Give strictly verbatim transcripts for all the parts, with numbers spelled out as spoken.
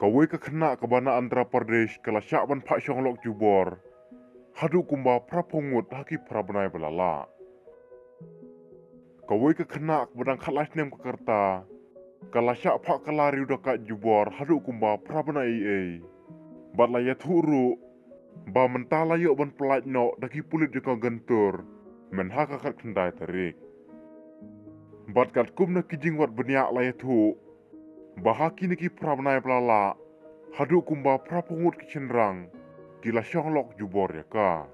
Kawei ka khynnah kaba na Andhra Pradesh ka la shah ban phah shong lok jubor haduh kumba phra phew ngut ha ki phra bnai ba la lah. Kawei ka khynnah kaba dang khatlai snem ka rta ka la shah phah kylla riew dakaid jubor haduh kumba phra bnai ei ei. Bad la ïathuh ruh ba mynta la ïoh ban pyllait noh da ki pulit jong ka Guntur mynha ka khatkhyndai tarik. Bad katkum na ki jingwad bniah la ïathuh ba ha kine ki phra bnai ba la lah haduh kumba phra phew ngut ki shynrang ki la shong lok jubor ïa ka.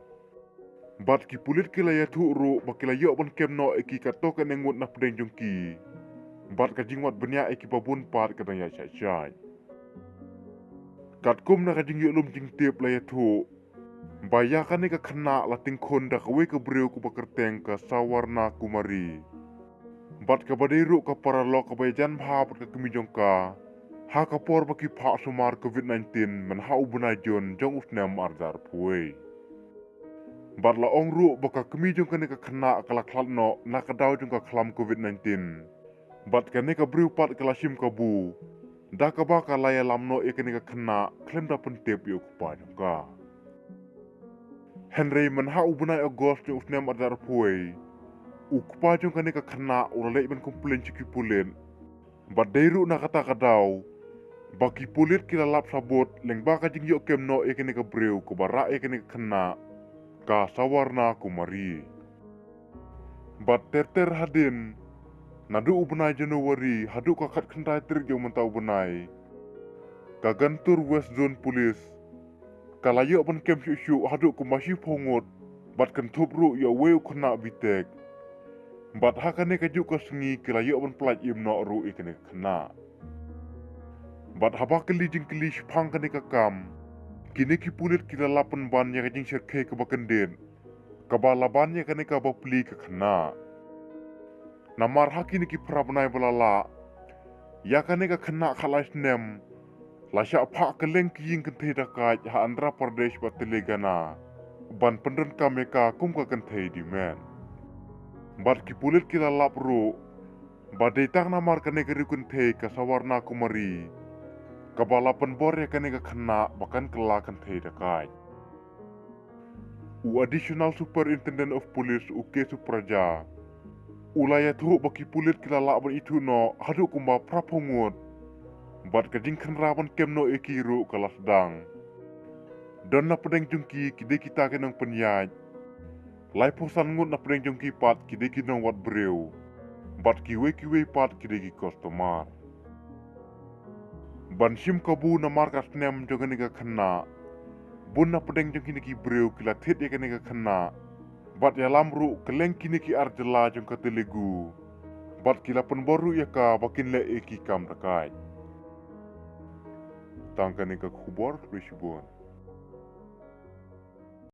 Bad ki pulit ki la ïathuh ruh ba ki la ïoh ban kem noh ïa ki katto katne ngut na pdeng jong ki. Bad ka jingwad bniah ïa kiba bun pat ka dang ïaid shait shait. Katkum na ka jingïohlum jingtip la ïathuh ba ïa kane ka khynnah la tyngkhun da kawei ka briew kaba kyrteng ka Sawarna Kumari, bad kaba dei ruh ka paralok kaba ïajan bha bad ka kmie jong ka ha ka por ba ki phah sumar covid nineteen mynha u bnai Jun jong u snem ar hajar arphew wei. Bad la ong ruh ba ka kmie jong kane ka khynnah ka la khlad noh na ka daw jong ka khlam covid nineteen. Bad kane ka briew pat ka la shim kabu da kaba ka la ïalam noh ïa kane ka khynnah khlem da pyntip ïa u kpa jong ka. Hynrei mynha u bnai August jong u snem ar hajar arphew wei, u kpa jong kane ka khynnah u la leit ban complain sha ki pulit. Bad dei ruh na kata ka daw ba ki pulit ki la lap sabut lyngba ka jingïoh kem noh ïa kane ka briew kaba rah ïa kane ka khynnah, ka Sawarna Kumari. Bad ter ter hadien, naduh u bnai January haduh ka khatkhyndai tarik jong mynta u bnai, ka Guntur West Zone Police ka la ïoh ban kem shuh shuh haduh kumba shiphew ngut, bad kynthup ruh ïa uwei u khynnah bitek. Bad ha kane kajuh ka sngi ki la ïoh ban pyllait im noh ruh ïa kane ka khynnah. Bad haba kylli jingkylli shaphang kane ka kam, kine ki pulit ki la lap pynban ïa ka jingshyrkhei kaba kyndit kaba la ban ïa kane ka bapli ka khynnah. Namar ha kine ki phra bnai ba la lah, ïa kane ka khynnah khatlai snem la shah phah kylleng ki ïing kynthei dakaid ha Andhra Pradesh bad Telangana ban pyndonkam ïa ka kum ka kynthei dei met. Bad ki pulit ki la lap ruh ba dei tang namar kane ka riew kynthei ka Sawarna Kumari kaba la pynbor ïa kane ka khynnah ba kan kylla kynthei dakaid. U Additional Superintendent of Police u K Supraja u la ïathuh ba ki pulit ki la lah ban ithuh noh haduh kumba phra phew ngut, bad ka jingkhynra ban kem noh ïa ki ruh ka la sdang. Don na pdeng jong ki ki dei kita ki nongpynïaid, laiphew san ngut na pdeng jong ki pat ki dei ki nongwad briew, bad kiwei kiwei pat ki dei ki customer. Ban shim kabu namar ka snem jong kane ka khynnah, bun na pdeng jong kine ki briew ki la thied ïa kane ka khynnah bad ïalam ruh kylleng kine ki ar jylla jong ka Telugu, bad ki la pynbor ruh ïa ka ba kin leh ïa ki kam dakaid. Tang kane ka khubor, khublei shibun.